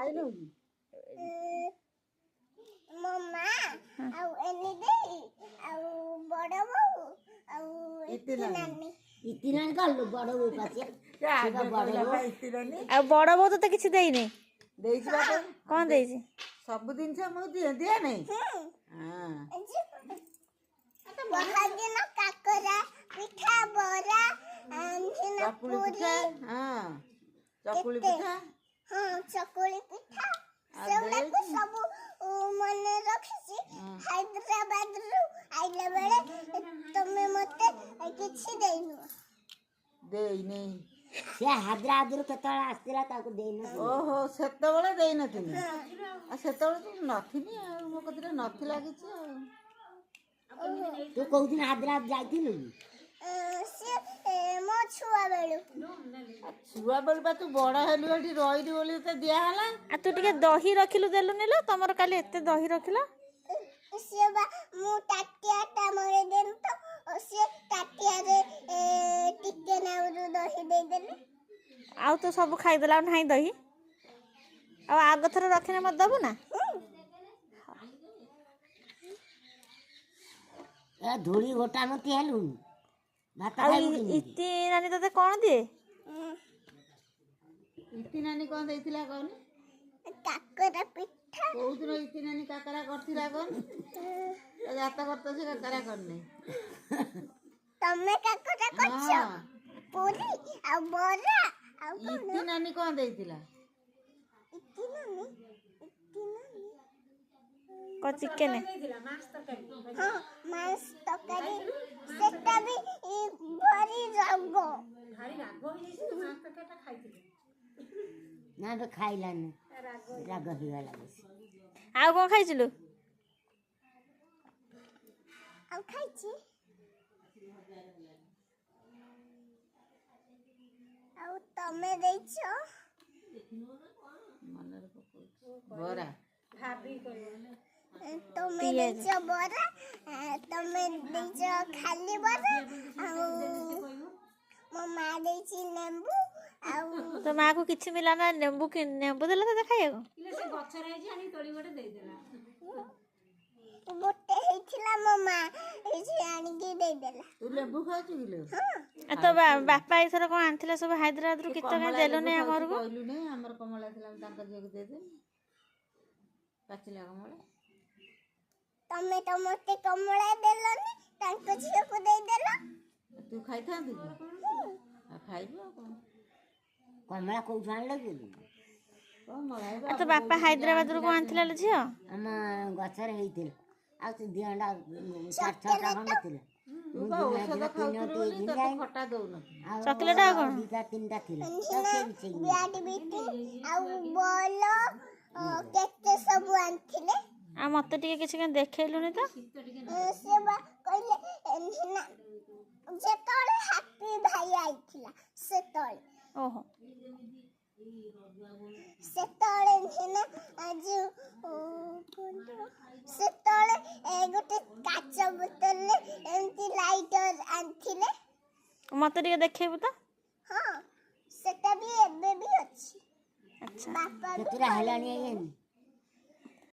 ଖାଇନୁ କି? ମୋ ମା ଆଉ ଏନି ଦେଇ ଆଉ ବଡ ବୋଉ ଆଉ ଇତି ଇତି ନାନୀ। ନାନୀ। ଇତି ନାନୀ କଲୁ ବଡ ବୋଉ ପାଚେ। ସେ ଆଗେ ବଡ କହିଲା ବୋଉ। ବା ଇତି ନାନୀ। ଆଉ ବଡ ବୋଉ ତତେ କିଛି ଦେଇନି? ଦେଇଛି ବା ତ। କଣ ଦେଇଛି? ସବୁ ଜିନିଷ ମୁଁ ଦିଏ, ଦିଏ ନାଇଁ? ହୁଁ। ହଁ। ପହରଦିନ କାକରା ପିଠା, ବରା, ଚକୁଳି ପୁରୀ। ପିଠା, ହଁ, ଚକୁଳି କେତେ? ପିଠା। ହଁ, ଚକୁଳି ପିଠା। ଆଉ ସେଗୁଡାକୁ ଦେଇଛି। ସବୁ ମନେ ରଖିଛି। ହଁ। ହାଇଦ୍ରାବାଦରୁ ଆଇଲା ବେଳେ ତମେ ମତେ କିଛି ଦେଇନୁ। ଦେଇନି? ସେ ହାଇଦ୍ରାବାଦରୁ କେତେବେଳେ ଆସିଥିଲା, ତାକୁ ଦେଇନଥିଲି। ଓହୋ, ସେତେବେଳେ ଦେଇନଥିଲି। ଆଉ ସେତେବେଳେ ତ ନଥିଲି, ଆଉ ମୋ କତିରେ ନଥିଲା କିଛି ଆଉ। ତୁ କୋଉଦିନ ହାଇଦ୍ରାବାଦ ଯାଇଥିଲୁ କି? ସିଏ ମୋ ଛୁଆ ବେଳୁ। ଆଉ ଛୁଆ ବେଳୁ ବା, ତୁ ବଡ ହେଲୁ, ଏଠି ରହିଲୁ ବୋଲି ତ ଦିଆହେଲା। ଆଉ ତୁ ଟିକେ ଦହି ରଖିଲୁ, ଦେଲୁନି ଲୋ? ତମର କାଲି ଏତେ ଦହି ରଖିଲ। ସିଏ ବା ମୁଁ ତାଟିଆଟା ମରେଇଦେଲି ତ, ସିଏ ତାଟିଆରେ ଟିକେ ନାଉରୁ ଦହି ଦେଇଦେଲେ। ଆଉ ତ ସବୁ ଖାଇଦେଲା, ଆଉ ନାହିଁ ଦହି। ଆଉ ଆଗ ଥର ରଖିଲେ ମତେ ଦବୁ ନା? ଏ ଧୂଳି ଗୋଟା ମତି ହେଲୁଣି, ଭାତ ଆଉ ଖାଇବୁ କେମିତି? ଇତି ନାନୀ ତତେ କଣ ଦିଏ? ଇତି ନାନୀ କଣ ଦେଇଥିଲା କହନି? କାକରା ପିଠା। କୋଉଦିନ ଇତି ନାନୀ କାକରା କରିଥିଲା କହନି? ଜାତ କରିତ ସେ କାକରା କରିନି। ତମେ କାକରା କରିଛ। ହଁ। ପୁରୀ ଆଉ ବରା ଆଉ କଣ? ଇତି ନାନୀ କଣ ଦେଇଥିଲା? ଇତି ନାନୀ, ଇତି ନାନୀ। କଣ, ଚିକେନ? ହଁ, ମାଂସ ତରକାରୀ। ସେଟା ବି ଭାରି ରାଗ। ନା, ଏବେ ଖାଇଲାନି, ରାଗ ହେଇଗଲା ବେଶୀ। ଆଉ କଣ ଖାଇଥିଲୁ? ଆଉ ଖାଇଛି, ଆଉ ତମେ ଦେଇଛ। ମନରେ ପକଉଛି ବରା। ତମେ ପିଆଜ। ଦେଇଛ ବରା, ତମେ ଦେଇଛ ଖାଲି ବରା, ଆଉ ମୋ ମା ଦେଇଛି ଲେମ୍ବୁ ଆଉ। ତୋ ମାକୁ କିଛି ମିଲା ନା? ଲେମ୍ବୁ କି ଲେମ୍ବୁ ଦେଲା ତତେ ଖାଇବାକୁ? ଗୋଟେ ହେଇଥିଲା, ମୋ ମା ହେଇଛି ଆଣିକି ଦେଇଦେଲା। ତୁ ଲେମ୍ବୁ ଖାଉଛୁ କିଲୋ? ହଁ। ଆଉ ତୋ ବାପା ଏଇଥର କଣ ଆଣିଥିଲେ ସବୁ ହାଇଦ୍ରାବାଦରୁ? ତୁ କିଛି ତ କାଇଁ କମଳା ଦେଲୁନି ଲେମ୍ବୁ ଆମ ଖାଉଛୁ ଘରକୁ। କହିଲୁ ନାଇଁ? ଆମର କମଳା ଥିଲା, ମୁଁ ତାଙ୍କ ଝିଅକୁ ଦେଇଦେଲି, ପାଚିଲା କମଳା। ତମେ ତ ମତେ କମଳା ଦେଲନି, ତାଙ୍କ ଝିଅକୁ ଦେଇଦେଲ। ତୁ ଖାଇଥାନ୍ତୁ କି? ଆଉ ଖାଇବୁ ଆଉ କଣ। କମଳା କୋଉଠୁ ଆଣିଲ କି? କମଳା ଏ ଆଉ ତୋ ବାବୁ ବାପା କହୁଛନ୍ତି ହାଇଦ୍ରାବାଦରୁ କଣ ଆଣିଥିଲା। ଆଣିଥିଲା ଲୋ ଝିଅ? ଆମ ଗଛରେ ହେଇଥିଲା, ଆଉ ସେ ଦି ଅଣ୍ଡା ଚାରି ଛଅଟା ଖଣ୍ଡେ ଥିଲା। ତୁ ମୁଁ ବା ଦିନେ ଔଷଧ ଦିନ ଖାଉଥିଲୁ ତିନୋଟି ବୋଲି ତତେ ଯାଏ ଖଟା ଦଉନଥିଲି। ଆଉ ଚକୋଲେଟ ଆଉ କଣ? ଦିଟା ତିନିଟା ଥିଲା, ତାକୁ ସିନା କିଏ ବିଛେଇକି ନେଲା? ବ୍ୟାଡମିଣ୍ଟନ ଆଉ ବଲ, କେତେ ସବୁ ଆଣିଥିଲେ। ଆଉ ମତେ ଟିକେ କିଛି କାଇଁ ଦେଖେଇଲୁନି ତ? ସେ ବା କହିଲେ ନା, ଯେତେବେଳେ ହାପି ଭାଇ ଆଇଥିଲା ସେତେବେଳେ। ଓହୋ। ସେତେବେଳେ ସିନା ଯୋଉ କଣ ତ, ସେତେବେଳେ ଗୋଟେ କାଚ ବୋତଲରେ ଏମିତି ଲାଇଟର ଆଣିଥିଲେ। ମତେ ଟିକେ ଦେଖେଇବୁ ତ? ହଁ, ସେଟା ବି ଏବେ ବି ଅଛି। ଆଚ୍ଛା। ବାପା ବି କେତେଟା ହେଲାଣି? କରିଦେଲେ। ଏଇ